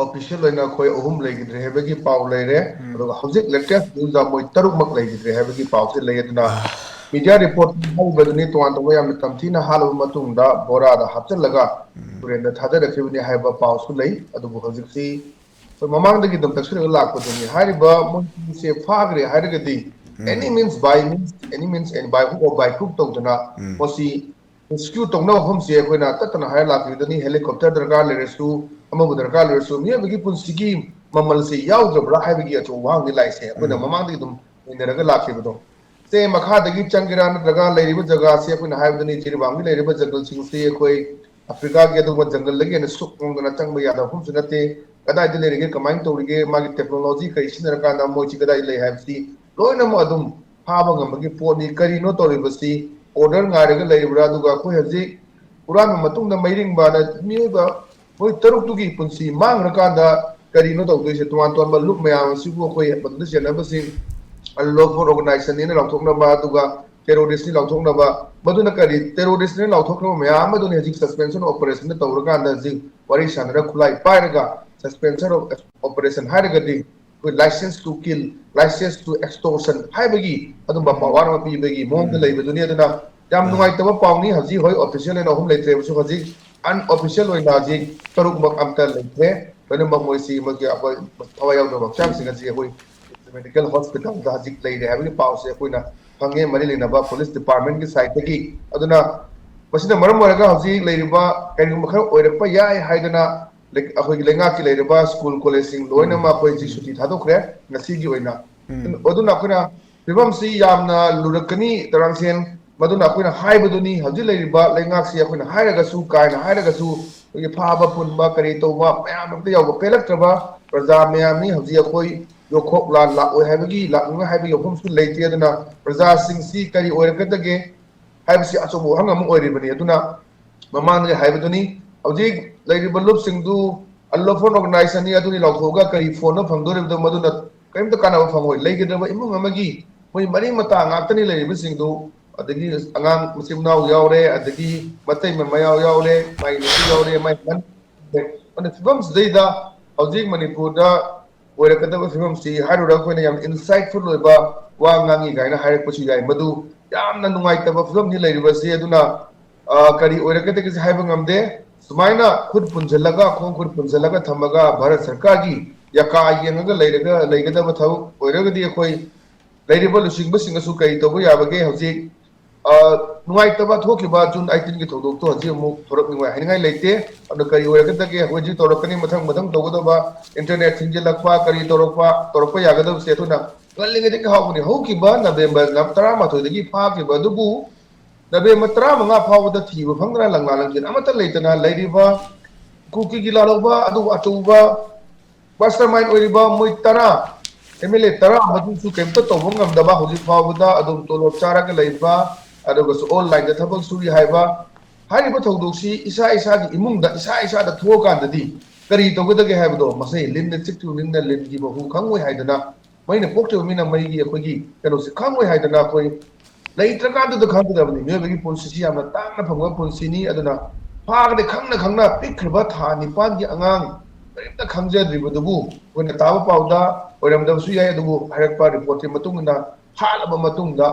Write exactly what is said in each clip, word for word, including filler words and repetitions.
Official ꯑꯣꯏꯅ ꯑꯩꯈꯣꯏ ꯑꯍꯨꯝ ꯂꯩꯈꯤꯗ꯭ꯔꯦ ꯍꯥꯏꯕꯒꯤ ꯄꯥꯎ ꯂꯩꯔꯦ꯫ ꯑꯗꯨꯒ ꯍꯧꯖꯤꯛ ꯂꯦꯇꯦꯁ ꯅ꯭ꯌꯨꯁꯇ ꯃꯣꯏ ꯇꯔꯨꯛꯃꯛ ꯂꯩꯈꯤꯗ꯭ꯔꯦ ꯍꯥꯏꯕꯒꯤ ꯄꯥꯎꯁꯦ ꯂꯩ꯫ ꯑꯗꯨꯅ ꯃꯤꯗꯤꯌꯥ ꯔꯤꯄꯣꯔꯠ ꯍꯥꯏꯔꯤꯕꯗꯨꯅꯤ, ꯇꯣꯉꯥꯟ ꯇꯣꯉꯥꯟꯕ ꯌꯥꯝꯅ ꯇꯝꯊꯤꯅ ꯍꯥꯠꯂꯕ ꯃꯇꯨꯡꯗ ꯕꯣꯔꯥꯗ ꯍꯥꯞꯆꯤꯜꯂꯒ ꯇꯨꯔꯦꯟꯗ ꯊꯥꯗꯔꯛꯈꯤꯕꯅꯤ ꯍꯥꯏꯕ ꯄꯥꯎꯁꯨ ꯂꯩ꯫ ꯑꯗꯨꯕꯨ ꯍꯧꯖꯤꯛꯇꯤ ꯑꯩꯈꯣꯏ ꯃꯃꯥꯡꯗꯒꯤ ꯑꯗꯨꯝ ꯇꯛꯁꯤꯜꯂꯒ ꯂꯥꯛꯄꯗꯨꯅꯤ꯫ ꯍꯥꯏꯔꯤꯕ ꯃꯣꯏꯁꯦ ꯐꯥꯈ꯭ꯔꯦ ꯍꯥꯏꯔꯒꯗꯤ, any means, by means, any means, and by hook or by crook ꯇꯧꯗꯅ ꯃꯁꯤ ꯔꯦꯁꯀ꯭ꯌꯨ ꯇꯧꯅꯕ ꯃꯐꯝꯁꯦ ꯑꯩꯈꯣꯏꯅ ꯇꯠꯇꯅ ꯍꯥꯏꯔ ꯂꯥꯛꯈꯤꯕꯗꯨꯅꯤ꯫ ꯍꯦꯂꯤꯀꯣꯞꯇꯔ ꯗꯔꯀꯥꯔ ꯂꯩꯔꯁꯨ, ꯑꯃꯕꯨ ꯗꯔꯀꯥꯔ ꯂꯩꯔꯁꯨ, ꯃꯤꯑꯣꯏꯕꯒꯤ ꯄꯨꯟꯁꯤꯒꯤ ꯃꯃꯜꯁꯦ ꯌꯥꯎꯗ꯭ꯔꯕ꯭ꯔꯥ ꯍꯥꯏꯕꯒꯤ ꯑꯆꯧꯕ ꯋꯥꯍꯪꯗꯤ ꯂꯥꯛꯏꯁꯦ꯫ ꯑꯩꯈꯣꯏꯅ ꯃꯃꯥꯡꯗꯒꯤ ꯑꯗꯨꯝ ꯅꯩꯅꯔꯒ ꯂꯥꯛꯈꯤꯕꯗꯣ꯫ ꯁꯦ ꯃꯈꯥꯗꯒꯤ ꯆꯪꯒꯦꯔꯥ ꯅꯠꯇ꯭ꯔꯒ ꯂꯩꯔꯤꯕ ꯖꯒꯥꯁꯦ ꯑꯩꯈꯣꯏꯅ ꯍꯥꯏꯕꯗꯨꯅꯤ, ꯖꯤꯔꯤꯕꯥꯝꯒꯤ ꯂꯩꯔꯤꯕ ꯖꯪꯒꯜꯁꯤꯡꯁꯤ ꯑꯩꯈꯣꯏ ꯑꯐ꯭ꯔꯤꯀꯥꯒꯤ ꯑꯗꯨꯒꯨꯝꯕ ꯖꯪꯒꯜꯗꯒꯤ ꯍꯦꯟꯅ ꯁꯨꯛ ꯉꯝꯗꯅ ꯆꯪꯕ ꯌꯥꯗꯕ ꯃꯐꯝꯁꯨ ꯅꯠꯇꯦ꯫ ꯀꯗꯥꯏꯗ ꯂꯩꯔꯤꯒꯦ, ꯀꯃꯥꯏꯅ ꯇꯧꯔꯤꯒꯦ, ꯃꯥꯒꯤ ꯇꯦꯛꯅꯣꯂꯣꯖꯤ ꯀꯔꯤ ꯁꯤꯖꯤꯟꯅꯔꯀꯥꯟꯗ ꯃꯣꯏꯁꯤ ꯀꯗꯥꯏꯗ ꯂꯩ ꯍꯥꯏꯕꯁꯤ ꯂꯣꯏꯅꯃꯛ ꯑꯗꯨꯝ ꯐꯥꯕ ꯉꯝꯕꯒꯤ ꯄꯣꯠꯅꯤ꯫ ꯀꯔꯤꯅꯣ ꯇꯧꯔꯤꯕꯁꯤ? ꯑꯣꯔꯗꯔ ꯉꯥꯏꯔꯒ ꯂꯩꯔꯤꯕ꯭ꯔꯥ? ꯑꯗꯨꯒ ꯑꯩꯈꯣꯏ ꯍꯧꯖꯤꯛ ꯍꯨꯔꯥꯟꯕ ꯃꯇꯨꯡꯗ ꯃꯩꯔꯤꯡꯕꯅ ꯃꯤꯑꯣꯏꯕ ꯃꯣꯏ ꯇꯔꯨꯛꯇꯨꯒꯤ ꯄꯨꯟꯁꯤ ꯃꯥꯡꯈ꯭ꯔꯀꯥꯟꯗ ꯀꯔꯤꯅꯣ ꯇꯧꯗꯣꯏꯁꯦ? ꯇꯣꯉꯥꯟ ꯇꯣꯉꯥꯟꯕ ꯂꯨꯞ ꯃꯌꯥꯝ ꯑꯁꯤꯕꯨ ꯑꯩꯈꯣꯏ ꯃꯗꯨꯗ ꯆꯦꯟꯅꯕꯁꯤꯡ ꯑꯟꯂꯣꯐꯨꯜ ꯑꯣꯔꯒꯅꯥꯏꯖꯦꯁꯟꯅꯤꯅ ꯂꯥꯎꯊꯣꯛꯅꯕ, ꯑꯗꯨꯒ ꯇꯦꯔꯣꯔꯤꯁꯅꯤ ꯂꯥꯎꯊꯣꯛꯅꯕ, ꯃꯗꯨꯅ ꯀꯔꯤ? ꯇꯦꯔꯣꯔꯤꯁꯅꯤ ꯂꯥꯎꯊꯣꯛꯈ꯭ꯔꯕ ꯃꯌꯥꯝ ꯑꯗꯨꯅꯤ ꯍꯧꯖꯤꯛ ꯁꯁꯄꯦꯟꯁꯟ ꯑꯣꯄꯔꯦꯁꯟꯗ ꯇꯧꯔꯀꯥꯟꯗ ꯍꯧꯖꯤꯛ ꯋꯥꯔꯤ ꯁꯥꯟꯅꯔ ꯈꯨꯠꯂꯥꯏ ꯄꯥꯏꯔꯒ ꯁꯁꯄꯦꯟꯁꯟ ꯑꯣꯄꯔꯦꯁꯟ ꯍꯥꯏꯔꯒꯗꯤ ꯑꯩꯈꯣꯏ license to kill, license to extortion ꯍꯥꯏꯕꯒꯤ ꯑꯗꯨꯝꯕ ꯄꯥꯋꯔ ꯑꯃ ꯄꯤꯕꯒꯤ ꯃꯑꯣꯡꯗ ꯂꯩꯕꯗꯨꯅꯤ꯫ ꯑꯗꯨꯅ ꯌꯥꯝ ꯅꯨꯡꯉꯥꯏꯇꯕ ꯄꯥꯎꯅꯤ꯫ ꯍꯧꯖꯤꯛ ꯍꯣꯏ ꯑꯣꯐꯤꯁꯤꯌꯦꯜ ꯑꯣꯏꯅ ꯑꯍꯨꯝ ꯂꯩꯇ꯭ꯔꯦꯕꯁꯨ, ꯍꯧꯖꯤꯛ ꯑꯟꯑꯣꯐꯤꯁꯤꯌꯦꯜ ꯑꯣꯏꯅ ꯍꯧꯖꯤꯛ ꯇꯔꯨꯛꯃꯛ ꯑꯝꯇ ꯂꯩꯇ꯭ꯔꯦ꯫ ꯂꯣꯏꯅꯃꯛ ꯃꯣꯏꯁꯤ ꯃꯣꯏꯒꯤ ꯑꯩꯈꯣꯏ ꯊꯋꯥꯏ ꯌꯥꯎꯗꯕ ꯍꯛꯆꯥꯡꯁꯤꯡ ꯑꯁꯤ ꯑꯩꯈꯣꯏ ꯃꯦꯗꯤꯀꯦꯜ ꯍꯣꯁꯄꯤꯇꯥꯜꯗ ꯍꯧꯖꯤꯛ ꯂꯩꯔꯦ ꯍꯥꯏꯕꯒꯤ ꯄꯥꯎꯁꯦ ꯑꯩꯈꯣꯏꯅ ꯐꯪꯉꯦ, ꯃꯔꯤ ꯂꯩꯅꯕ ꯄꯨꯂꯤꯁ ꯗꯤꯄꯥꯔꯠꯃꯦꯟꯒꯤ ꯁꯥꯏꯠꯇꯒꯤ꯫ ꯑꯗꯨꯅ ꯃꯁꯤꯅ ꯃꯔꯝ ꯑꯣꯏꯔꯒ ꯍꯧꯖꯤꯛ ꯂꯩꯔꯤꯕ ꯀꯔꯤꯒꯨꯝꯕ ꯈꯔ ꯑꯣꯏꯔꯛꯄ ꯌꯥꯏ ꯍꯥꯏꯗꯅ ꯂꯩ-, ꯑꯩꯈꯣꯏꯒꯤ ꯂꯩꯉꯥꯛꯀꯤ ꯂꯩꯔꯤꯕ ꯁ꯭ꯀꯨꯜ ꯀꯣꯂꯦꯖꯁꯤꯡ ꯂꯣꯏꯅꯃꯛ ꯑꯩꯈꯣꯏ ꯍꯧꯖꯤꯛ ꯁꯨꯇꯤ ꯊꯥꯗꯣꯛꯈ꯭ꯔꯦ ꯉꯁꯤꯒꯤ ꯑꯣꯏꯅ꯫ ꯑꯗꯨꯅ ꯑꯩꯈꯣꯏꯅ ꯐꯤꯕꯝꯁꯤ ꯌꯥꯝꯅ ꯂꯨꯔꯛꯀꯅꯤ, ꯇꯔꯥꯡꯁꯦꯟ꯫ ꯃꯗꯨꯅ ꯑꯩꯈꯣꯏꯅ ꯍꯥꯏꯕꯗꯨꯅꯤ, ꯍꯧꯖꯤꯛ ꯂꯩꯔꯤꯕ ꯂꯩꯉꯥꯛꯁꯤ ꯑꯩꯈꯣꯏꯅ ꯍꯥꯏꯔꯒꯁꯨ, ꯀꯥꯏꯅ ꯍꯥꯏꯔꯒꯁꯨ, ꯑꯩꯈꯣꯏꯒꯤ ꯐꯥꯕ ꯄꯨꯟꯕ ꯀꯔꯤ ꯇꯧꯕ ꯃꯌꯥꯝ ꯑꯃꯇ ꯌꯥꯎꯕ ꯄꯦꯜꯂꯛꯇ꯭ꯔꯕ ꯄ꯭ꯔꯖꯥ ꯃꯌꯥꯝꯅꯤ꯫ ꯍꯧꯖꯤꯛ ꯑꯩꯈꯣꯏ ꯌꯣꯛꯈꯣꯛ ꯂꯥꯟ ꯂꯥꯛꯑꯣꯏ ꯍꯥꯏꯕꯒꯤ, ꯂꯥꯛꯅꯤꯡꯉꯣꯏ ꯍꯥꯏꯕꯒꯤ ꯋꯥꯐꯝꯁꯨ ꯂꯩꯇꯦ꯫ ꯑꯗꯨꯅ ꯄ꯭ꯔꯖꯥꯁꯤꯡꯁꯤ ꯀꯔꯤ ꯑꯣꯏꯔꯛꯀꯗꯒꯦ ꯍꯥꯏꯕꯁꯤ ꯑꯆꯧꯕ ꯋꯥꯍꯪ ꯑꯃ ꯑꯣꯏꯔꯤꯕꯅꯤ꯫ ꯑꯗꯨꯅ ꯃꯃꯥꯡꯗꯒꯤ ꯍꯥꯏꯕꯗꯨꯅꯤ, ꯍꯧꯖꯤꯛ ꯂꯩꯔꯤꯕ ꯂꯨꯞꯁꯤꯡꯗꯨ ꯑꯟꯂꯣꯐꯨꯜ ꯑꯣꯔꯒꯅꯥꯏꯖꯦꯁꯟꯅꯤ, ꯑꯗꯨꯅꯤ ꯂꯥꯎꯊꯣꯛꯑꯒ ꯀꯔꯤ ꯐꯣꯟꯗ ꯐꯪꯗꯣꯔꯤꯕꯗꯣ? ꯃꯗꯨꯅ ꯀꯔꯤꯝꯇ ꯀꯥꯟꯅꯕ ꯐꯪꯉꯣꯏ꯫ ꯂꯩꯒꯗꯕ ꯏꯃꯨꯡ ꯑꯃꯒꯤ ꯃꯣꯏ ꯃꯔꯤ ꯃꯇꯥ ꯉꯥꯛꯇꯅꯤ ꯂꯩꯔꯤꯕꯁꯤꯡꯗꯨ, ꯑꯗꯒꯤ ꯑꯉꯥꯡ ꯃꯆꯤꯟ ꯃꯅꯥꯎ ꯌꯥꯎꯔꯦ, ꯑꯗꯒꯤ ꯃꯇꯩ ꯃꯃꯥ ꯌꯥꯎ-, ꯌꯥꯎꯔꯦ, ꯃꯥꯒꯤ ꯅꯨꯄꯤ ꯌꯥꯎꯔꯦ, ꯃꯥꯒꯤ ꯃꯟ-, ꯑꯗꯨꯅ ꯐꯤꯕꯝꯁꯤꯗꯩꯗ ꯍꯧꯖꯤꯛ ꯃꯅꯤꯄꯨꯔꯗ ꯑꯣꯏꯔꯛꯀꯗꯕ ꯐꯤꯕꯝꯁꯤ ꯍꯥꯏꯔꯨꯔꯒ ꯑꯩꯈꯣꯏꯅ ꯌꯥꯝ insightful ꯑꯣꯏꯕ ꯋꯥ ꯉꯥꯡꯉꯤ ꯀꯥꯏꯅ ꯍꯥꯏꯔꯛꯄꯁꯨ ꯌꯥꯏ꯫ ꯃꯗꯨ ꯌꯥꯝꯅ ꯅꯨꯡꯉꯥꯏꯇꯕ ꯐꯤꯕꯝꯅꯤ ꯂꯩꯔꯤꯕꯁꯤ꯫ ꯑꯗꯨꯅ ꯑ, ꯀꯔꯤ ꯑꯣꯏꯔꯛꯀꯗꯒꯦꯁꯦ ꯍꯥꯏꯕ ꯉꯝꯗꯦ꯫ ꯁꯨꯃꯥꯏꯅ ꯈꯨꯠ ꯄꯨꯟꯁꯤꯜꯂꯒ, ꯈꯣꯡ ꯈꯨꯠ ꯄꯨꯟꯁꯤꯜꯂꯒ ꯊꯝꯃꯒ ꯚꯥꯔꯠ ꯁꯔꯀꯥꯔꯒꯤ ꯌꯥꯀꯥ ꯌꯦꯡꯉꯒ ꯂꯩꯔꯒ ꯂꯩꯒꯗꯕ ꯊꯕꯛ ꯑꯣꯏꯔꯒꯗꯤ ꯑꯩꯈꯣꯏ ꯂꯩꯔꯤꯕ ꯂꯨꯆꯤꯡꯕꯁꯤꯡꯅꯁꯨ ꯀꯔꯤ ꯇꯧꯕ ꯌꯥꯕꯒꯦ? ꯍꯧꯖꯤꯛ ꯑ, ꯅꯨꯡꯉꯥꯏꯇꯕ ꯊꯣꯛꯈꯤꯕ ꯖꯨꯟ eighteenꯒꯤ ꯊꯧꯗꯣꯛꯇꯣ ꯍꯧꯖꯤꯛ ꯑꯃꯨꯛ ꯊꯣꯔꯛꯅꯤꯡꯉꯥꯏ ꯍꯥꯏꯅꯤꯡꯉꯥꯏ ꯂꯩꯇꯦ꯫ ꯑꯗꯨꯅ ꯀꯔꯤ ꯑꯣꯏꯔꯛꯀꯗꯒꯦ? ꯍꯧꯖꯤꯛ ꯇꯧꯔꯛꯀꯅꯤ, ꯃꯊꯪ ꯃꯊꯪ ꯇꯧꯒꯗꯕ, internet ꯊꯤꯡꯖꯤꯜꯂꯛꯄ, ꯀꯔꯤ ꯇꯧꯔꯛꯄ, ꯇꯧꯔꯛꯄ ꯌꯥꯒꯗꯕꯁꯦ ꯑꯩꯈꯣꯏꯅ ꯉꯜꯂꯤꯉꯩꯗꯒꯤ ꯍꯧꯕꯅꯤ꯫ ꯍꯧꯈꯤꯕ ꯅꯕꯦꯝꯕꯔ ꯇꯔꯥꯃꯥꯊꯣꯏꯗꯒꯤ ꯐꯥꯈꯤꯕ ꯑꯗꯨꯕꯨ ꯅꯕꯦꯝꯕꯔ ꯇꯔꯥꯃꯉꯥ ꯐꯥꯎꯕꯗ ꯊꯤꯕ ꯐꯪꯗꯅ ꯂꯪꯂꯥ ꯂꯪꯆꯦꯜ ꯑꯃꯠꯇ ꯂꯩꯇꯅ ꯂꯩꯔꯤꯕ ꯀꯨꯀꯤꯒꯤ ꯂꯥꯜꯍꯧꯕ ꯑꯗꯨꯕꯨ ꯑꯆꯧꯕ mastermind ꯑꯣꯏꯔꯤꯕ ꯃꯣꯏ ꯇꯔꯥ, MLA ꯇꯔꯥ ꯃꯗꯨꯁꯨ ꯀꯔꯤꯝꯇ ꯇꯧꯕ ꯉꯝꯗꯕ, ꯍꯧꯖꯤꯛ ꯐꯥꯎꯕꯗ ꯑꯗꯨꯝ ꯇꯣꯂꯣꯞ ꯆꯥꯔꯒ ꯂꯩꯕ, ꯑꯗꯨꯒꯁꯨ onlineꯗ ꯊꯕꯛ ꯁꯨꯔꯤ ꯍꯥꯏꯕ꯫ ꯍꯥꯏꯔꯤꯕ ꯊꯧꯗꯣꯛꯁꯤ ꯏꯁꯥ ꯏꯁꯥꯒꯤ ꯏꯃꯨꯡꯗ, ꯏꯁꯥ ꯏꯁꯥꯗ ꯊꯣꯛꯑꯀꯥꯟꯗꯗꯤ ꯀꯔꯤ ꯇꯧꯒꯗꯒꯦ ꯍꯥꯏꯕꯗꯣ, ꯃꯁꯤ ꯂꯤꯟꯅ ꯆꯤꯛꯈꯤꯕ ꯃꯤꯅ ꯂꯤꯟꯒꯤ ꯃꯍꯨ ꯈꯪꯉꯣꯏ ꯍꯥꯏꯗꯅ, ꯃꯩꯅ ꯄꯣꯛꯈꯤꯕ ꯃꯤꯅ ꯃꯩꯒꯤ ꯑꯩꯈꯣꯏꯒꯤ ꯀꯩꯅꯣꯁꯦ ꯈꯪꯉꯣꯏ ꯍꯥꯏꯗꯅ ꯑꯩꯈꯣꯏ ꯂꯩꯇ꯭ꯔꯀꯥꯟꯗꯨꯗ ꯈꯪꯒꯗꯕꯅꯤ꯫ ꯃꯤꯑꯣꯏꯕꯒꯤ ꯄꯨꯟꯁꯤꯁꯤ ꯌꯥꯝꯅ ꯇꯥꯡꯅ ꯐꯪꯕ ꯄꯨꯟꯁꯤꯅꯤ꯫ ꯑꯗꯨꯅ ꯐꯥꯒꯗꯤ ꯈꯪꯅ ꯈꯪꯅ ꯄꯤꯛꯈ꯭ꯔꯕ ꯊꯥ ꯅꯤꯄꯥꯟꯒꯤ ꯑꯉꯥꯡ ꯀꯔꯤꯝꯇ ꯈꯪꯖꯗ꯭ꯔꯤꯕꯗꯨꯕꯨ ꯑꯩꯈꯣꯏꯅ ꯇꯥꯕ ꯄꯥꯎꯗ ꯑꯣꯏꯔꯝꯗꯕꯁꯨ ꯌꯥꯏ, ꯑꯗꯨꯕꯨ ꯍꯥꯏꯔꯛꯄ reportꯀꯤ ꯃꯇꯨꯡ ꯏꯟꯅ ꯍꯥꯠꯂꯕ ꯃꯇꯨꯡꯗ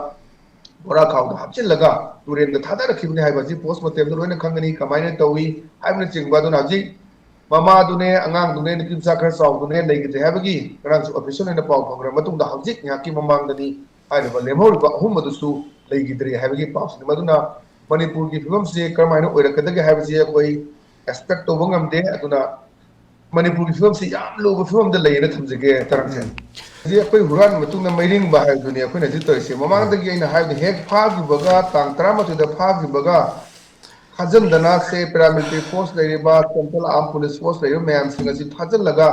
ꯕꯣꯔꯥ ꯈꯥꯎꯗ ꯍꯥꯞꯆꯤꯜꯂꯒ ꯇꯨꯔꯦꯟꯗ ꯊꯥꯗꯔꯛꯈꯤꯕꯅꯤ ꯍꯥꯏꯕ ꯑꯁꯤ post mortemꯗ ꯂꯣꯏꯅ ꯈꯪꯒꯅꯤ, ꯀꯃꯥꯏꯅ ꯇꯧꯏ ꯍꯥꯏꯕꯅꯆꯤꯡꯕ꯫ ꯑꯗꯨꯅ ꯍꯧꯖꯤꯛ ꯃꯃꯥꯗꯨꯅꯦ, ꯑꯉꯥꯡꯗꯨꯅꯦ, ꯅꯨꯄꯤ ꯃꯆꯥ ꯈꯔ ꯆꯥꯎꯗꯨꯅꯦ ꯂꯩꯈꯤꯗ꯭ꯔꯦ ꯍꯥꯏꯕꯒꯤ ꯉꯔꯥꯡꯁꯨ official ꯑꯣꯏꯅ ꯄꯥꯎ ꯐꯪꯈ꯭ꯔ ꯃꯇꯨꯡꯗ ꯍꯧꯖꯤꯛ ꯉꯥꯏꯍꯥꯛꯀꯤ ꯃꯃꯥꯡꯗꯗꯤ ꯍꯥꯏꯔꯤꯕ ꯂꯦꯝꯍꯧꯔꯤꯕ ꯑꯍꯨꯝ ꯑꯗꯨꯁꯨ ꯂꯩꯈꯤꯗ꯭ꯔꯦ ꯍꯥꯏꯕꯒꯤ ꯄꯥꯎꯁꯤꯅꯤ꯫ ꯃꯗꯨꯅ ꯃꯅꯤꯄꯨꯔꯒꯤ ꯐꯤꯕꯝꯁꯤ ꯀꯔꯝꯍꯥꯏꯅ ꯑꯣꯏꯔꯛꯀꯗꯒꯦ ꯍꯥꯏꯕꯁꯤ ꯑꯩꯈꯣꯏ expect ꯇꯧꯕ ꯉꯝꯗꯦ꯫ ꯑꯗꯨꯅ ꯃꯅꯤꯄꯨꯔꯒꯤ ꯐꯤꯕꯝꯁꯤ ꯌꯥꯝ ꯂꯨꯕ ꯐꯤꯕꯝꯗ ꯂꯩꯌꯦꯅ ꯊꯝꯖꯒꯦ, ꯇꯔꯥꯝꯁꯦ꯫ ꯎꯝ꯫ ꯍꯧꯖꯤꯛ ꯑꯩꯈꯣꯏ ꯍꯨꯔꯥꯟꯕ ꯃꯇꯨꯡꯗ ꯃꯩꯔꯤꯡꯕ ꯍꯥꯏꯕꯗꯨꯅꯤ ꯑꯩꯈꯣꯏꯅ ꯍꯧꯖꯤꯛ ꯇꯧꯔꯤꯁꯦ꯫ ꯃꯃꯥꯡꯗꯒꯤ ꯑꯩꯅ ꯍꯥꯏꯕꯗ ꯍꯦꯛ ꯐꯥꯈꯤꯕꯒ, ꯇꯥꯡ ꯇꯔꯥꯃꯥꯊꯣꯏꯗ ꯐꯥꯈꯤꯕꯒ ꯊꯥꯖꯤꯟꯗꯅ ꯁꯦ paramilitary force ꯂꯩꯔꯤꯕ, central armed police force ꯂꯩꯔꯤꯕ ꯃꯌꯥꯝꯁꯤꯡ ꯑꯁꯤ ꯊꯥꯖꯤꯜꯂꯒ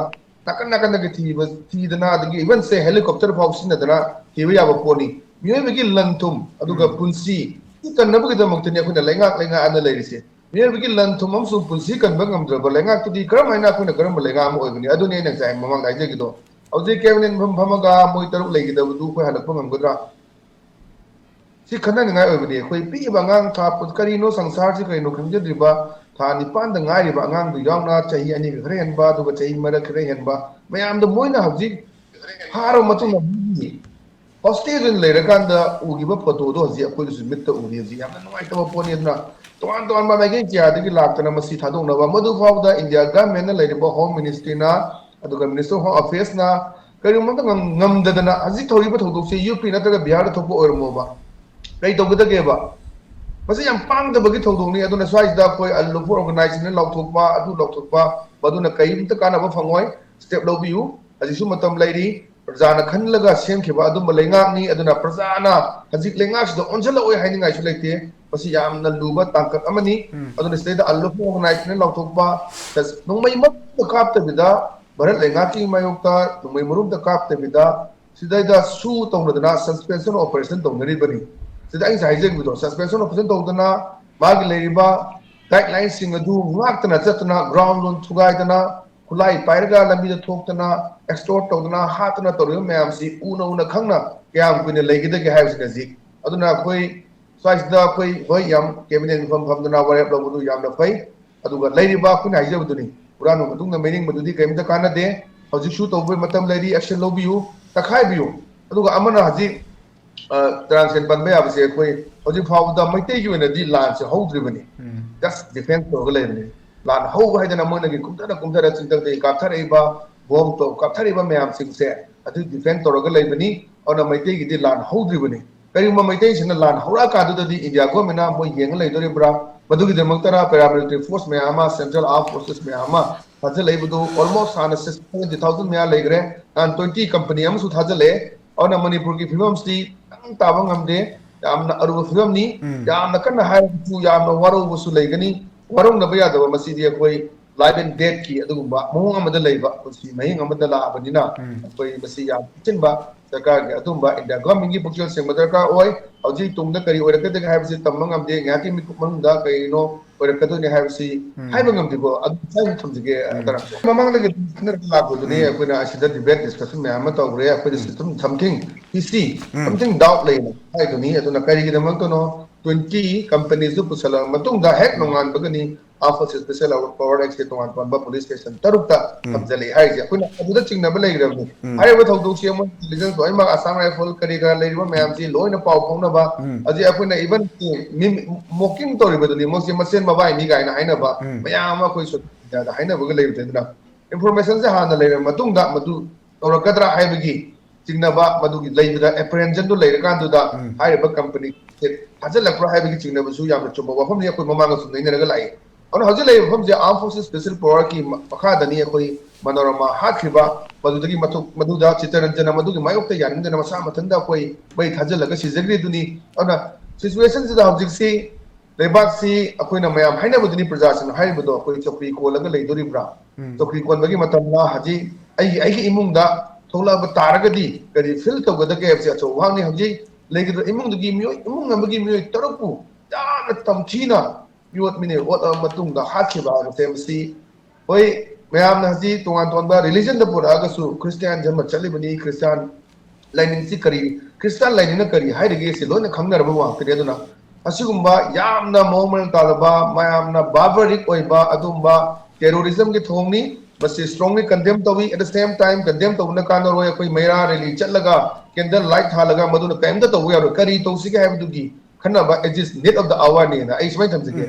ꯅꯥꯀꯟ ꯅꯥꯀꯟꯗꯒꯤ ꯊꯤꯕ, ꯊꯤꯗꯅ, ꯑꯗꯒꯤ even ꯁꯦ helicopter ꯐꯥꯎ ꯁꯤꯖꯤꯟꯅꯗꯅ ꯊꯤꯕ ꯌꯥꯕ ꯄꯣꯠꯅꯤ꯫ ꯃꯤꯑꯣꯏꯕꯒꯤ ꯂꯟ ꯊꯨꯝ ꯑꯗꯨꯒ ꯎꯝ꯫ ꯄꯨꯟꯁꯤ ꯁꯤ ꯀꯟꯅꯕꯒꯤꯗꯃꯛꯇꯅꯤ ꯑꯩꯈꯣꯏꯅ ꯂꯩꯉꯥꯛ ꯂꯩꯉꯥꯛ ꯑꯅ ꯂꯩꯔꯤꯁꯦ꯫ ꯃꯤꯑꯣꯏꯕꯒꯤ ꯂꯟ ꯊꯨꯝ ꯑꯃꯁꯨꯡ ꯄꯨꯟꯁꯤ ꯀꯟꯕ ꯉꯝꯗ꯭ꯔꯕ ꯂꯩꯉꯥꯛꯇꯨꯗꯤ ꯀꯔꯝ ꯍꯥꯏꯅ ꯑꯩꯈꯣꯏꯅ ꯀꯔꯝꯕ ꯂꯩꯉꯥꯛ ꯑꯃ ꯑꯣꯏꯒꯅꯤ? ꯑꯗꯨꯅꯤ ꯑꯩꯅ ꯉꯁꯥꯏ ꯃꯃꯥꯡꯗ ꯍꯥꯏꯖꯈꯤꯗꯣ꯫ ꯍꯧꯖꯤꯛ cabinet ꯃꯐꯝ ꯐꯝꯃꯒ ꯃꯣꯏ ꯇꯔꯨꯛ ꯂꯩꯈꯤꯗꯕꯗꯨ ꯑꯩꯈꯣꯏ ꯍꯜꯂꯛꯄ ꯉꯝꯒꯗ꯭ꯔꯥ? ꯁꯤ ꯈꯟꯅꯅꯤꯡꯉꯥꯏ ꯑꯣꯏꯕꯅꯤ꯫ ꯑꯩꯈꯣꯏ ꯄꯤꯛꯏꯕ ꯑꯉꯥꯡ ꯊꯥ ꯀꯔꯤꯅꯣ, ꯁꯪꯁꯥꯔꯁꯤ ꯀꯔꯤꯅꯣ ꯈꯪꯖꯗ꯭ꯔꯤꯕ ꯊꯥ ꯅꯤꯄꯥꯟꯗ ꯉꯥꯏꯔꯤꯕ ꯑꯉꯥꯡꯗꯨ ꯌꯥꯎꯅ ꯆꯍꯤ ꯑꯅꯤꯒ ꯈꯔ ꯍꯦꯟꯕ, ꯑꯗꯨꯒ ꯆꯍꯤ ꯃꯔꯛ ꯈꯔ ꯍꯦꯟꯕ ꯃꯌꯥꯝꯗꯣ ꯃꯣꯏꯅ ꯍꯧꯖꯤꯛ ꯐꯥꯔꯕ ꯃꯇꯨꯡꯗ ꯃꯤꯒꯤ hostage ꯑꯣꯏꯅ ꯂꯩꯔꯀꯥꯟꯗ ꯎꯈꯤꯕ ꯐꯣꯇꯣꯗꯣ ꯍꯧꯖꯤꯛ ꯑꯩꯈꯣꯏꯗꯁꯨ ꯃꯤꯠꯇ ꯎꯔꯤ꯫ ꯍꯧꯖꯤꯛ ꯌꯥꯝꯅ ꯅꯨꯡꯉꯥꯏꯇꯕ ꯄꯣꯠꯅꯤ꯫ ꯑꯗꯨꯅ ꯇꯣꯉꯥꯟ ꯇꯣꯉꯥꯟꯕ ꯃꯥꯏꯀꯩ ꯀꯌꯥꯗꯒꯤ ꯂꯥꯛꯇꯅ ꯃꯁꯤ ꯊꯥꯗꯣꯛꯅꯕ, ꯃꯗꯨ ꯐꯥꯎꯕꯗ ꯏꯟꯗꯤꯌꯥ ꯒꯚꯔꯟꯃꯦꯟꯠꯅ ꯂꯩꯔꯤꯕ ꯍꯣꯝ ꯃꯤꯅꯤꯁꯇ꯭ꯔꯤꯅ, ꯑꯗꯨꯒ ꯃꯤꯅꯤꯁꯇꯔ ꯑꯣꯐ ꯍꯣꯝ ꯑꯦꯐꯤꯌꯔꯁꯅ ꯀꯔꯤꯒꯨꯝꯕ ꯑꯃꯇ ꯉꯝ-, ꯉꯝꯗꯗꯅ ꯍꯧꯖꯤꯛ ꯊꯧꯔꯤꯕ ꯊꯧꯗꯣꯛꯁꯦ ꯌꯨ ꯄꯤ ꯅꯠꯇ꯭ꯔꯒ ꯕꯤꯍꯥꯔꯗ ꯊꯣꯛꯄ ꯑꯣꯏꯔꯝꯃꯣꯕ, ꯀꯩ ꯇꯧꯒꯗꯒꯦꯕ? ꯃꯁꯤ ꯌꯥꯝ ꯄꯥꯡꯗꯕꯒꯤ ꯊꯧꯗꯣꯛꯅꯤ꯫ ꯑꯗꯨꯅ ꯁ꯭ꯋꯥꯏꯁꯤꯗ ꯑꯩꯈꯣꯏ ꯑꯜ ꯂꯨꯐꯨ ꯑꯣꯔꯒꯅꯥꯏꯖꯦꯁꯟꯅ ꯂꯥꯎꯊꯣꯛꯄ, ꯑꯗꯨ ꯂꯥꯎꯊꯣꯛꯄ, ꯃꯗꯨꯅ ꯀꯔꯤꯝꯇ ꯀꯥꯟꯅꯕ ꯐꯪꯉꯣꯏ꯫ ꯁ꯭ꯇꯦꯞ ꯂꯧꯕꯤꯌꯨ, ꯍꯧꯖꯤꯛꯁꯨ ꯃꯇꯝ ꯂꯩꯔꯤ꯫ ꯄ꯭ꯔꯖꯥꯅ ꯈꯜꯂꯒ ꯁꯦꯝꯈꯤꯕ ꯑꯗꯨꯝꯕ ꯂꯩꯉꯥꯛꯅꯤ꯫ ꯑꯗꯨꯅ ꯄ꯭ꯔꯖꯥꯅ ꯍꯧꯖꯤꯛ ꯂꯩꯉꯥꯛꯁꯤꯗ ꯑꯣꯟꯁꯤꯜꯂꯛꯑꯣꯏ ꯍꯥꯏꯅꯤꯡꯉꯥꯏꯁꯨ ꯂꯩꯇꯦ꯫ ꯃꯁꯤ ꯌꯥꯝꯅ ꯂꯨꯕ ꯇꯥꯡꯀꯛ ꯑꯃꯅꯤ꯫ ꯎꯝ꯫ ꯑꯗꯨꯅ ꯁꯤꯗꯩꯗ ꯑꯜ ꯂꯨꯐꯨ ꯑꯣꯔꯒꯅꯥꯏꯖꯦꯁꯟꯅ ꯂꯥꯎꯊꯣꯛꯄ, ꯅꯣꯡꯃꯩ ꯃꯔꯨꯝꯗ ꯀꯥꯞꯇꯕꯤꯗ, ꯚꯥꯔꯠ ꯂꯩꯉꯥꯛꯀꯤ ꯃꯥꯌꯣꯛꯇ ꯅꯣꯡꯃꯩ ꯃꯔꯨꯝꯗ ꯀꯥꯞꯇꯕꯤꯗ, ꯁꯤꯗꯩꯗ ꯁꯨ ꯇꯧꯅꯗꯅ ꯁꯁꯄꯦꯟꯁꯟ ꯑꯣꯄꯔꯦꯁꯟ ꯇꯧꯅꯔꯤꯕꯅꯤ꯫ ꯁꯤꯗ ꯑꯩ ꯉꯁꯥꯏ ꯍꯥꯏꯖꯈꯤꯕꯗꯣ, ꯁꯁꯄꯦꯟꯁꯟ ꯑꯣꯄꯔꯦꯁꯟ ꯇꯧꯗꯅ ꯃꯥꯒꯤ ꯂꯩꯔꯤꯕ ꯒꯥꯏꯗꯂꯥꯏꯟꯁꯤꯡ ꯑꯗꯨ ꯉꯥꯛꯇꯅ ꯆꯠꯇꯅ, ꯒ꯭ꯔꯥꯎꯟ ꯂꯣꯟ ꯊꯨꯒꯥꯏꯗꯅ, ꯈꯨꯠꯂꯥꯏ ꯄꯥꯏꯔꯒ ꯂꯝꯕꯤꯗ ꯊꯣꯛꯇꯅ, ꯑꯦꯛꯁꯇꯣꯔꯠ ꯇꯧꯗꯅ, ꯍꯥꯠꯇꯅ ꯇꯧꯔꯤꯕ ꯃꯌꯥꯝꯁꯤ ꯎꯅ ꯎꯅ ꯈꯪꯅ ꯀꯌꯥꯝ ꯀꯨꯏꯅ ꯂꯩꯒꯗꯒꯦ ꯍꯥꯏꯕꯁꯤꯅ ꯍꯧꯖꯤꯛ꯫ ꯑꯗꯨꯅ ꯑꯩꯈꯣꯏ ꯁ꯭ꯋꯥꯏꯁꯤꯗ ꯑꯩꯈꯣꯏ, ꯍꯣꯏ, ꯌꯥꯝ ꯀꯦꯕꯤꯅꯦꯠ ꯃꯤꯐꯝ ꯐꯝꯗꯅ ꯋꯥꯔꯦꯞ ꯂꯧꯕꯗꯨ ꯌꯥꯝꯅ ꯐꯩ꯫ ꯑꯗꯨꯒ ꯂꯩꯔꯤꯕ ꯑꯩꯈꯣꯏꯅ ꯍꯥꯏꯖꯕꯗꯨꯅꯤ, ꯍꯨꯔꯥꯟꯕ ꯃꯇꯨꯡꯗ ꯃꯩꯅꯤꯡꯕꯗꯨꯗꯤ ꯀꯔꯤꯝꯇ ꯀꯥꯟꯅꯗꯦ꯫ ꯍꯧꯖꯤꯛꯁꯨ ꯇꯧꯕ ꯃꯇꯝ ꯂꯩꯔꯤ, ꯑꯦꯛꯁꯟ ꯂꯧꯕꯤꯌꯨ, ꯇꯛꯈꯥꯏꯕꯤꯌꯨ꯫ ꯑꯗꯨꯒ ꯑꯃꯅ ꯍꯧꯖꯤꯛ, ꯑ, ꯇ꯭ꯔꯥꯟꯁꯦꯟ ꯄꯟꯕ ꯌꯥꯕꯁꯦ, ꯑꯩꯈꯣꯏ ꯍꯧꯖꯤꯛ ꯐꯥꯎꯕꯗ ꯃꯩꯇꯩꯒꯤ ꯑꯣꯏꯅꯗꯤ ꯂꯥꯟꯁꯦ ꯍꯧꯗ꯭ꯔꯤꯕꯅꯤ꯫ ꯎꯝ꯫ ꯖꯁ ꯗꯤꯐꯦꯟꯁ ꯇꯧꯔꯒ ꯂꯩꯕꯅꯤ꯫ ꯂꯥꯟ ꯍꯧꯕ ꯍꯥꯏꯗꯅ ꯃꯣꯏꯅꯒꯤ ꯀꯨꯝꯊꯅ ꯀꯨꯝꯊꯔ ꯆꯤꯡꯊꯛꯇꯒꯤ ꯀꯥꯞꯊꯔꯛꯏꯕ ꯕꯣꯝ ꯇꯧ-, ꯀꯥꯞꯊꯔꯛꯏꯕ ꯃꯌꯥꯝꯁꯤꯡꯁꯦ ꯑꯗꯨ ꯗꯤꯐꯦꯟꯁ ꯇꯧꯔꯒ ꯂꯩꯕꯅꯤ꯫ ꯑꯗꯨꯅ ꯃꯩꯇꯩꯒꯤꯗꯤ ꯂꯥꯟ ꯍꯧꯗ꯭ꯔꯤꯕꯅꯤ꯫ ꯀꯔꯤꯒꯨꯝꯕ ꯃꯩꯇꯩꯁꯤꯡꯅ ꯂꯥꯟ ꯍꯧꯔꯛꯑꯀꯥꯟꯗꯨꯗꯗꯤ ꯏꯟꯗꯤꯌꯥ ꯒꯣꯔꯃꯦꯟꯅ ꯃꯣꯏ ꯌꯦꯡꯉ ꯂꯩꯗꯣꯔꯤꯕ꯭ꯔꯥ? ꯃꯗꯨꯒꯤꯗꯃꯛꯇꯔ ꯄꯦꯔꯥꯃꯤꯂꯤꯇꯔꯤ ꯐꯣꯔꯁ ꯃꯌꯥꯝ ꯑꯃ, ꯁꯦꯟꯇ꯭ꯔꯦꯜ ꯑꯥꯔꯝ ꯐꯣꯔꯁꯦꯁ ꯃꯌꯥꯝ ꯑꯃ ꯊꯥꯖꯤꯜꯂꯛꯏꯕꯗꯨ? ꯑꯣꯜꯃꯣꯁ ꯍꯥꯟꯅ ꯁꯤꯛꯁꯇꯤ ꯁꯚꯦꯟꯇꯤ ꯊꯥꯎꯖꯟ ꯃꯌꯥ ꯂꯩꯈ꯭ꯔꯦ꯫ ꯅꯍꯥꯟ ꯇ꯭ꯋꯦꯟꯇꯤ ꯀꯝꯄꯅꯤ ꯑꯃꯁꯨ ꯊꯥꯖꯤꯜꯂꯛꯑꯦ꯫ ꯑꯗꯨꯅ ꯃꯅꯤꯄꯨꯔꯒꯤ ꯐꯤꯕꯝꯁꯤ ꯈꯤꯇꯪ ꯇꯥꯕ ꯉꯝꯗꯦ꯫ ꯌꯥꯝꯅ ꯑꯔꯨꯕ ꯐꯤꯕꯝꯅꯤ꯫ ꯎꯝ꯫ ꯌꯥꯝꯅ ꯀꯟꯅ ꯍꯥꯏꯔꯕꯁꯨ ꯌꯥꯝꯅ ꯋꯥꯔꯧꯕꯁꯨ ꯂꯩꯒꯅꯤ꯫ ꯋꯥꯔꯧꯅꯕ ꯌꯥꯗꯕ, ꯃꯁꯤꯗꯤ ꯑꯩꯈꯣꯏ life and deathꯀꯤ ꯑꯗꯨꯒꯨꯝꯕ ꯃꯑꯣꯡ ꯑꯃꯗ ꯂꯩꯕ ꯄꯨꯟꯁꯤ ꯃꯍꯤꯡ ꯑꯃꯗ ꯂꯥꯛꯑꯕꯅꯤꯅ, ꯎꯝ꯫ ꯑꯩꯈꯣꯏ ꯃꯁꯤ ꯌꯥꯝ ꯆꯦꯛꯁꯤꯟꯕ ꯗꯔꯀꯥꯔꯒꯤ ꯑꯗꯨꯝꯕ ꯏꯟꯗꯤꯌꯥ ꯒꯣꯔꯃꯦꯟꯒꯤ ꯄꯨꯛꯆꯦꯜ ꯁꯦꯡꯕ ꯗꯔꯀꯥꯔ ꯑꯣꯏ꯫ ꯍꯧꯖꯤꯛ ꯇꯨꯡꯗ ꯀꯔꯤ ꯑꯣꯏꯔꯛꯀꯗꯒꯦ ꯍꯥꯏꯕꯁꯤ ꯇꯝꯕ ꯉꯝꯗꯦ꯫ ꯉꯥꯏꯍꯥꯛꯀꯤ ꯃꯤꯀꯨꯞ ꯃꯅꯨꯡꯗ ꯀꯔꯤꯅꯣ ꯑꯣꯏꯔꯛꯀꯗꯣꯏꯅꯦ ꯍꯥꯏꯕꯁꯤ ꯎꯝ꯫ ꯍꯥꯏꯕ ꯉꯝꯗꯦꯀꯣ꯫ ꯑꯗꯨ ꯁ꯭ꯋꯥꯏꯗ ꯊꯝꯖꯒꯦ, ꯎꯝ꯫ ꯇꯔꯥꯝꯁꯦ꯫ ꯃꯃꯥꯡꯗꯒꯤ ꯈꯟꯅꯔꯒ ꯂꯥꯛꯄꯗꯨꯅꯤ ꯎꯝ꯫ ꯑꯩꯈꯣꯏꯅ ꯑꯁꯤꯗ debate discussion ꯃꯌꯥꯝ ꯑꯃ ꯇꯧꯈ꯭ꯔꯦ꯫ ꯑꯩꯈꯣꯏꯗ ꯎꯝ꯫ System something fishy, ꯎꯝ꯫ Something doubt ꯂꯩꯌꯦꯅ ꯍꯥꯏꯗꯨꯅꯤ꯫ ꯑꯗꯨꯅ ꯀꯔꯤꯒꯤꯗꯃꯛꯇꯅꯣ twenty companiesꯗꯨ ꯄꯨꯁꯜꯂꯕ ꯃꯇꯨꯡꯗ ꯍꯦꯛ ꯎꯝ꯫ ꯅꯣꯡꯉꯥꯟꯕꯒꯅꯤ Armed Forces Special Power Act ꯀꯤ ꯇꯣꯉꯥꯟ ꯇꯣꯉꯥꯟꯕ ꯄꯨꯂꯤꯁ ꯁ꯭ꯇꯦꯁꯟ ꯇꯔꯨꯛꯇ ꯊꯝꯖꯜꯂꯛꯑꯦ ꯍꯥꯏꯔꯤꯁꯦ꯫ ꯑꯩꯈꯣꯏꯅ ꯑꯗꯨꯗ ꯆꯤꯡꯅꯕ ꯂꯩꯈ꯭ꯔꯕꯅꯤ꯫ ꯍꯥꯏꯔꯤꯕ ꯊꯧꯗꯣꯛꯁꯤ ꯑꯃꯨꯛ ꯏꯟꯇꯦꯂꯤꯖꯦꯟꯁ ꯂꯣꯏꯅꯃꯛ, ꯑꯁꯥꯝ ꯔꯥꯏꯐꯜ ꯀꯔꯤ ꯀꯔꯥ ꯂꯩꯔꯤꯕ ꯃꯌꯥꯝꯁꯤ ꯂꯣꯏꯅ ꯄꯥꯎ ꯐꯥꯎꯅꯕ, ꯍꯧꯖꯤꯛ ꯑꯩꯈꯣꯏꯅ ꯏꯚꯟ ꯃꯤ ꯃꯣꯀꯤꯡ ꯇꯧꯔꯤꯕꯗꯨꯅꯤ, ꯃꯣꯏꯁꯦ ꯃꯁꯦꯟ ꯃꯕꯥꯏꯅꯤ ꯀꯥꯏꯅ ꯍꯥꯏꯅꯕ ꯃꯌꯥꯝ ꯑꯃ ꯑꯩꯈꯣꯏ ꯁꯣꯁꯤꯌꯦꯜ ꯃꯤꯗꯤꯌꯥꯗ ꯍꯥꯏꯅꯕꯒ ꯂꯩꯕꯗꯨꯅ, ꯏꯟꯐꯣꯔꯃꯦꯁꯟꯁꯦ ꯍꯥꯟꯅ ꯂꯩꯔꯕ ꯃꯇꯨꯡꯗ ꯃꯗꯨ ꯇꯧꯔꯛꯀꯗ꯭ꯔꯥ ꯍꯥꯏꯕꯒꯤ ꯆꯤꯡꯅꯕ, ꯃꯗꯨꯒꯤ ꯂꯩꯕꯗ ꯑꯦꯄ꯭ꯔꯦꯟꯖꯟꯗꯨ ꯂꯩꯔꯀꯥꯟꯗꯨꯗ ꯍꯥꯏꯔꯤꯕ ꯀꯝꯄꯅꯤ ꯊꯥꯖꯤꯜꯂꯛꯄ꯭ꯔꯥ ꯍꯥꯏꯕꯒꯤ ꯆꯤꯡꯅꯕꯁꯨ ꯌꯥꯝꯅ ꯆꯨꯝꯕ ꯋꯥꯐꯝꯅꯤ꯫ ꯑꯩꯈꯣꯏ ꯃꯃꯥꯡꯗꯁꯨ ꯅꯩꯅꯔꯒ ꯂꯥꯛꯏ꯫ ꯑꯗꯨꯅ ꯍꯧꯖꯤꯛ ꯂꯩꯔꯤꯕ ꯃꯐꯝꯁꯦ Armed Forces Special Power ꯀꯤ ꯃꯈꯥꯗꯅꯤ ꯑꯩꯈꯣꯏ ꯃꯅꯣꯔꯃꯥ ꯍꯥꯠꯈ꯭ꯔꯤꯕ꯫ ꯃꯗꯨꯗꯒꯤ ꯃꯊꯛ-, ꯃꯗꯨꯗ ꯆꯤꯇꯔꯟꯖꯅ ꯃꯗꯨꯒꯤ ꯃꯥꯌꯣꯛꯇ ꯌꯥꯅꯤꯡꯗꯅ ꯃꯁꯥ ꯃꯊꯟꯇ ꯑꯩꯈꯣꯏ ꯃꯩ ꯊꯥꯖꯤꯜꯂꯒ ꯁꯤꯖꯈ꯭ꯔꯤꯗꯨꯅꯤ꯫ ꯑꯗꯨꯅ ꯁꯤꯆꯨꯋꯦꯁꯟꯁꯤꯗ ꯍꯧꯖꯤꯛꯁꯤ ꯂꯩꯕꯥꯛꯁꯤ ꯑꯩꯈꯣꯏꯅ ꯃꯌꯥꯝ ꯍꯥꯏꯅꯕꯗꯨꯅꯤ, ꯄ꯭ꯔꯖꯥꯁꯤꯡꯅ ꯍꯥꯏꯔꯤꯕꯗꯣ, ꯑꯩꯈꯣꯏ ꯆꯧꯀ꯭ꯔꯤ ꯀꯣꯜꯂꯒ ꯂꯩꯗꯣꯔꯤꯕ꯭ꯔꯥ? ꯆꯧꯀ꯭ꯔꯤ ꯀꯣꯟꯕꯒꯤ ꯃꯇꯝꯂ? ꯍꯧꯖꯤꯛ ꯑꯩꯒꯤ, ꯑꯩꯒꯤ ꯏꯃꯨꯡꯗ ꯊꯣꯛꯂꯛꯑꯕ ꯇꯥꯔꯒꯗꯤ ꯀꯔꯤ ꯐꯤꯜ ꯇꯧꯒꯗꯒꯦ ꯍꯥꯏꯕꯁꯤ ꯑꯆꯧꯕ ꯋꯥꯍꯪꯅꯤ꯫ ꯍꯧꯖꯤꯛ ꯂꯩꯒꯗꯕ ꯏꯃꯨꯡꯗꯨꯒꯤ ꯃꯤꯑꯣꯏ, ꯏꯃꯨꯡ ꯑꯃꯒꯤ ꯃꯤꯑꯣꯏ ꯇꯔꯨꯛꯄꯨ ꯌꯥꯝꯅ ꯇꯝꯊꯤꯅ ꯃꯤꯑꯣꯠ ꯃꯤꯅꯩ ꯑꯣꯠꯂꯕ ꯃꯇꯨꯡꯗ ꯍꯥꯠꯈꯤꯕ ꯍꯥꯏꯕꯁꯦ, ꯃꯁꯤ ꯍꯣꯏ, ꯃꯌꯥꯝꯅ ꯍꯧꯖꯤꯛ ꯇꯣꯉꯥꯟ ꯇꯣꯉꯥꯟꯕ ꯔꯤꯂꯤꯖꯟꯗ ꯄꯨꯔꯛꯑꯒꯁꯨ, ꯈ꯭ꯔꯤꯁꯇꯤꯌꯥꯟ ꯙꯔꯃ ꯆꯠꯂꯤꯕꯅꯤ, ꯈ꯭ꯔꯤꯁꯇꯤꯌꯥꯟ ꯂꯥꯏꯅꯤꯡꯁꯤ ꯀꯔꯤ, ꯈ꯭ꯔꯤꯁꯇꯥꯟ ꯂꯥꯏꯅꯤꯡꯅ ꯀꯔꯤ ꯍꯥꯏꯔꯤꯒꯦ, ꯁꯤ ꯂꯣꯏꯅ ꯈꯪꯅꯔꯕ ꯋꯥ ꯉꯥꯛꯇꯅꯤ꯫ ꯑꯗꯨꯅ ꯑꯁꯤꯒꯨꯝꯕ ꯌꯥꯝꯅ ꯃꯑꯣꯡ ꯃꯔꯤꯜ ꯇꯥꯗꯕ, ꯃꯌꯥꯝꯅ barbaric ꯑꯣꯏꯕ ꯑꯗꯨꯒꯨꯝꯕ terrorism ꯒꯤ ꯊꯧꯑꯣꯡꯅꯤ꯫ ꯃꯁꯤ strongly condemn ꯇꯧꯏ꯫ At the same time, condemn ꯇꯧꯕꯅ ꯀꯥꯟꯅꯔꯣꯏ꯫ ꯑꯩꯈꯣꯏ ꯃꯩꯔꯥ rally ꯆꯠꯂꯒ, candle light ꯊꯥꯜꯂꯒ ꯃꯗꯨꯅ ꯀꯔꯤꯝꯇ ꯇꯧꯕ ꯌꯥꯔꯣꯏ꯫ ꯀꯔꯤ ꯇꯧꯁꯤꯒꯦ ꯍꯥꯏꯕꯗꯨꯒꯤ ꯈꯟꯅꯕ, it is need of the hour ꯅꯦꯅ ꯑꯩ ꯁꯨꯃꯥꯏꯅ ꯊꯝꯖꯒꯦ꯫